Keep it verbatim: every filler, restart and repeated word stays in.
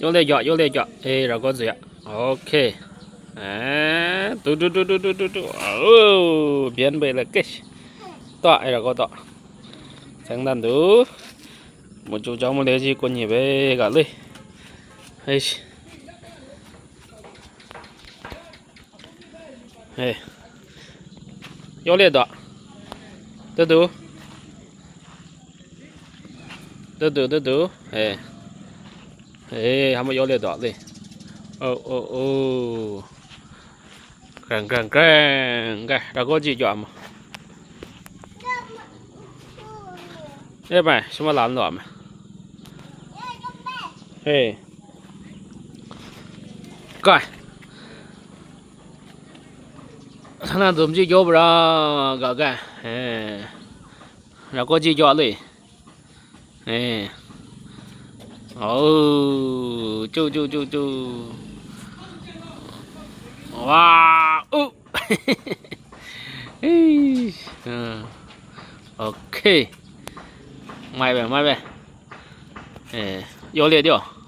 Yawle gyaw, yawle gyaw. E, ra gaw zu ya. Ok. E, du, du, du, du, du, du, du. O, byen bai la kesh. Taw, e, ra gaw taw. Seng dan du. Mu ju jang mu le ji kun ni bai ga le. Eish. E. Yawle daw. Du du. Du du, du du. E. E, hama yawle daw le. O, o, o. Kreng, kreng, kreng. Ga, ra gaw ji jaw ma. E bai, shima lam law ma. E. Ga. Sana dum ji jaw bra, ga, ga. E. Ra gaw ji jaw le. E. O, chu, chu, chu, chu. Wa, u. Eish, a. Ok. Mai bai, mai bai. E, yawle de.